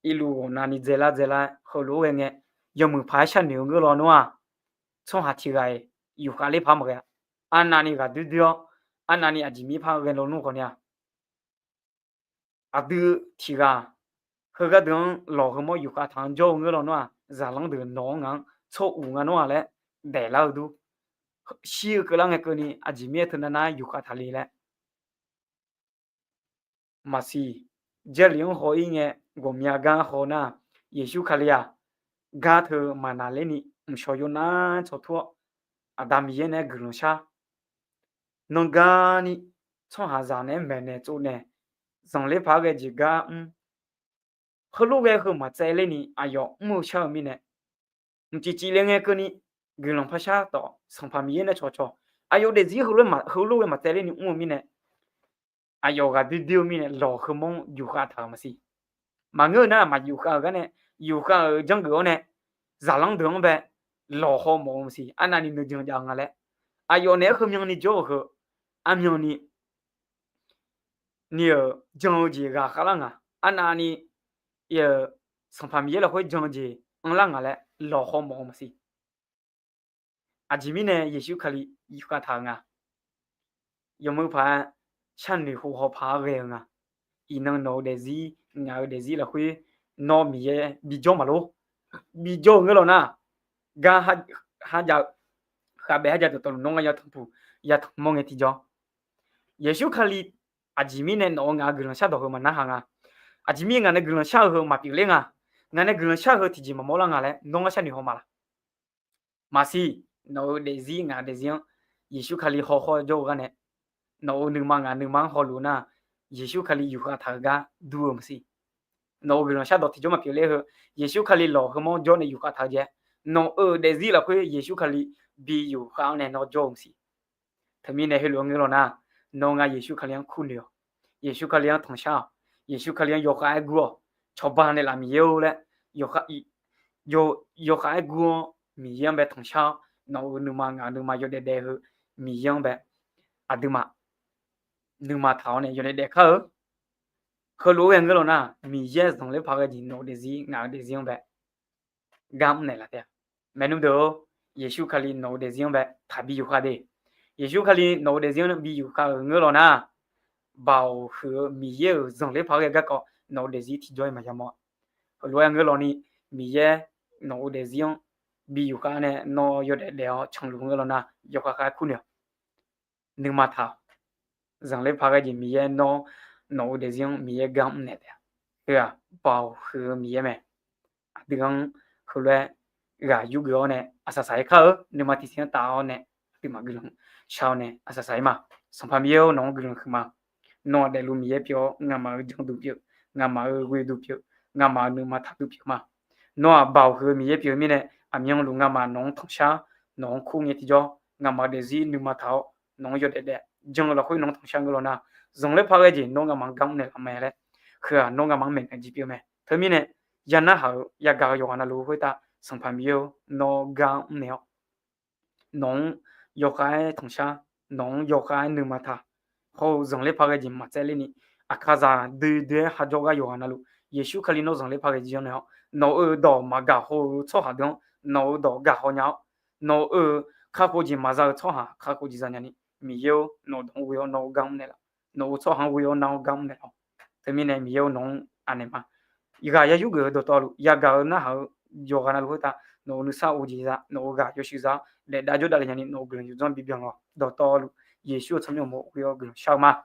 irluf ghawqnavni dzaeqlar dzaeqlar heulof-aer ghae ngae, yawmuiq paq-aer sharnoeq-eu ngeur law nar-aq, tsawrhaq tiq ghaq-iq yufkhav ler par maqghae-a. Arnavni ghaqdoer doer-awr, arnavni aqjeq mir par ghae lawnmr khawf ni-aq, aqdui tiq ghaq heugar deuq-anr lawq heumawr yufkhav taq-anr jawr-eu ngeur law nar-aq, zaqlanr deuq nawq-anr ngaq-anr tsawr uq nga nar-aq laer daeflar-eu dur. Shir-eu keuvlar ngae keuvni aqjeq mir-aer teunav nav-aer yufkhav taq le laer maqsiq. Jarlif-anr haw-ir ngae, ghawqmya gar haw nar-aq, Yeqsur Kali-aq, gar teu maqnaqlerni mqshawq yawnar tsawq tur-awr, Aqda Miqyaer nae-aer guiqlanq shar. Nanrgarni tsawrhaqzaq naeq-aer maeqnaeq tsovnaeq, zanqler paq-aer ghae jeq gar mr. Heulof ghae heu maqtsaevlerni aqyawf mr-eu shar-eu mirnae, mqcif cifle ngae keuvni guiqlanq par shar tawf, Sanqpaq Miqyaer nae cawqcawq. Aqyawf daefzir heulof ghae maqtsaevlerni mr-eu mirnae, aqyawf ghaqdoer doer-eu mirnae lawq heumawr yufkhav taq-euq maqsiq. Maqngeur-eu nar-aq, maq yufkhav-euq gar nae, yufkhav-euq janrgeuf-awr nae, zaqlanr deuq-anr bae lawq haw mawf-eu maqsiq. Arnavni nuijan jav-eu nga laer, aqyawf naeq-aer heumyanni jawr-euq heu, armyanni ni-euq jan-eu jeq ghaqkhav lar nga. Arnavni Sanqpaq Miqyaer lafkhoer jan-eu jeq anrlar nga laer lawq haw mawf-eu maqsiq. Aqjeq mirnae Yeqsur Kali yufkhav taq-euq nga. Yawmuiq paq-aer sharnoeq hawhaw paq-aer ghae-eu nga. Iqnan nawq-eu daefzir, ngaq-euq daefzir lafkhoer nawr Miqyaer bijawr maqlor. Bijawr-eu ngeur law nar, gar harjav-eu, khavbae harjav dawqtawvluf nawr ngar yatanqpuq yatanq mawr ngae tiqjawr, Yeqsur Kali aqjeq mirnae nawq-euq ngaq-euq guiqlanq shardawq heu maqnarhaq nga. Aqjeq mirnae ngaq nae guiqlanq shar-eu heu maqpyeufler nga. Ngaq nae guiqlanq shar-eu heu tiqjeq maqmawr lar nga laer nawr ngar sharnoeq haw ma laf. Maqsiq, nawq-eu daefzir ngaq-euq daefzir-anr Yeqsur Kali hawkhawr jawr-eu gar nae, nawq-euq nuima ngaq nuima-anr hawluf nar, Yeqsur Kali yufkhav taq-eu gar dur-eu maqsiq. nawq-euq guiqlanq shardawq tiqjawr maqpyeuf ler heu, Yeqsur Kali lawq heu mawr jawr nae yufkhav taq-eu jeq, nawq-euq daefzir lafkhoer Yeqsur Kali bi yufkhav-awr nae nawr jawr-eu maqsiq. Teumirnae heulof-aer ngeur lawq nar, nawr ngar Yeqsur Kali-anr kurnoeq-awq. Yeqsur Kali-anr tanqshar-awq. Yeqsur Kali-anr yawkhav-aer gur-awq. Cawba naeqlaf Miqyaer-or laer, yawkhav-aer gur-awr Miqyaer-anr bae tanqshar-awr, nawq-euq nuima ngaq-euq nuima yawdaef daef heu Miqyaer-anr bae aqduimaf nuima taq-awr nae yawdaef daef kar-eu. Heulof-aer ngeur lawq nar, Miqyaer zanqler paq ghae jeq nawq-euq daefzir ngaq-euq daefzir-anr bae gar mrnaeq laf taef-a. Maernmr deuq-or, Yeqsur Kali nawq-euq daefzir-anr bae taqbi yufkhav de. Yeqsur Kali nawq-euq daefzir-anr bi yufkhav-euq ngeur lawq nar, Baoq huiq-eu Miqyaer-euq zanqler paq ghae garkawv nawq-euq daefzir tiqjawr-iq maqya mawr-a. Heulof-aer ngeur lawq ni, Miqyaer nawq-euq daefzir-anr bi yufkhav nae nawr yawdaef daef-awr canluf ngeur lawq nar, yawkhav khav-aer kurnoeq-awq. Nuima taq-awq. Zanqler paq ghae jeq Miqyaer nawr, nawq-euq daefzir-anr Miqyaer gar mrnaeq taef-a. Heu-aq Baoq huiq-eu Miqyaer mae. Aqdui-anr heulof-aer ghaq yurgeuf-awr nae aqsaqsaq-aer kar-eu, nuima tiqsiq-anr taf-awr nae aqduimaf guiqlanq shar-awr nae aqsaqsaq-aer ma. Sanqpaq Miqyaer-or, nawq-anr guiqlanq huiqma. Nawr-aq daefluf Miqyaer pyeuf-awr, ngamaf-euq janduq pyeuf, ngamaf-euq ghoeduq pyeuf, ngamaf-euq nuima taqduq pyeuf ma. Nawr-aq Baoq huiq-eu Miqyaer pyeuf-eu mirnae, aqmyanluf ngamaf nawq-anr tanqshar, nawq-anr kur ngae tiqjawr, ngamaf-euq daefzir nuima taq-awr, nawq-anr yawdaef daef jan-eu lafkhoer nawq-anr tanqshar ngeur lawq nar, zanqler paq ghae jeq nawr ngamaf-anr gar mrnaeq laf mae laer, heu-aq nawr ngamaf-anr maeqnaeq jeq pyeuf mae. Teumirnae, ya narhaq-euq yagaq-eu yawqghaq navluf khoertav Sanqpaq Miqyaer-or, nawr gar mrnaeq-awr nawq-anr yawkhav-aer tanqshar, nawq-anr yawkhav-aer nuima taq. Hawr-eu zanqler paq ghae jeq maqtsaevler ni, aqkaqzaq doe doe-aer ha jawrgar yawqghaq navluf, Yeqsur Kali nawr zanqler paq ghae jeq-anr naeq-awr, nawq-euq dawq maqgaq haw-eu tsawrhaq deuq-anr nawq-euq dawq gaq haw nya-awr, nawq-euq kakhof jeq maqza-eu tsawrhaq kakhof jeq za nya ni, Miqyaer-or, nawq-euq dawq-anr ghoe-awr nawr gar mrnaeq laf. Nawq-euq tsawrhaq-anr ghoe-awr nar-awr gar mrnaeq laf. Teumirnae Miqyaer-or, nawq-anr anaeq ma. Ghaq ya yurgeuf-eu dawqtawvluf, yagaq-eu narhaq-eu yawqghaq navluf khoertav nawq-euq nuisar of jeq za, nawq-euq ghaq yawshuif za-awr daef dav jawr davle nya ni, nawq-euq guiqlanq yawdzanr bibyan lawq. Dawqtawvluf Yeqsur-euq tsawrmyanr uqmov ghoe-awr guiqlanq shar-eu ma.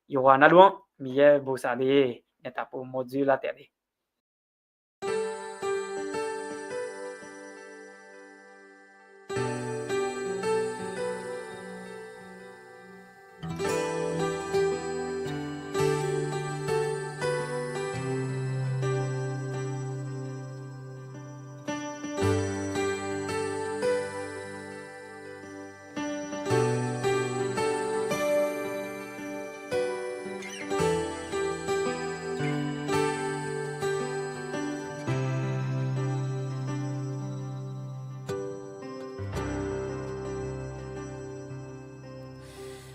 Yawqghaq navluf-anr Miqyaer bosav de, naeq taqpov mawrdzoer lar taef de.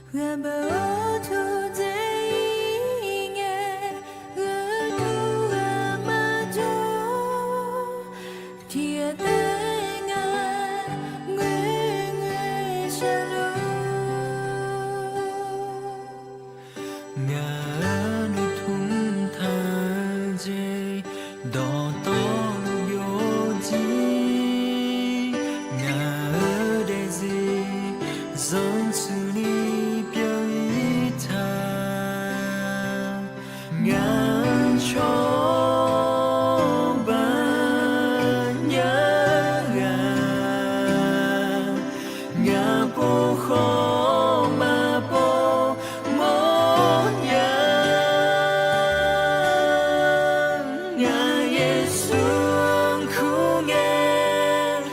Ghaq baq-awr tov dzae-ir ngae, gheurduq ghaq maqjawr, tiqghaq taef-aer ngaq ngoerngoer shar lor. Ngaq-euq nuitmr taq-eu jeq dawqtawvluf byovjir, ngaq-euq daefzir zanqtsuif ni pyeuf-ir taq. Ngaq-anr cawba nya ghaq, ngaq pov khawf maqpov mawrnya. Ngaq Yeqsur-anr kur ngae,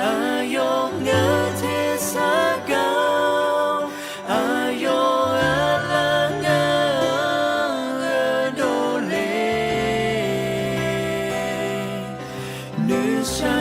aqyawf ngaq-anr tersar gaq-awr, aqyawf aqlaf ngaq-anr gheudov le. Noeqshaq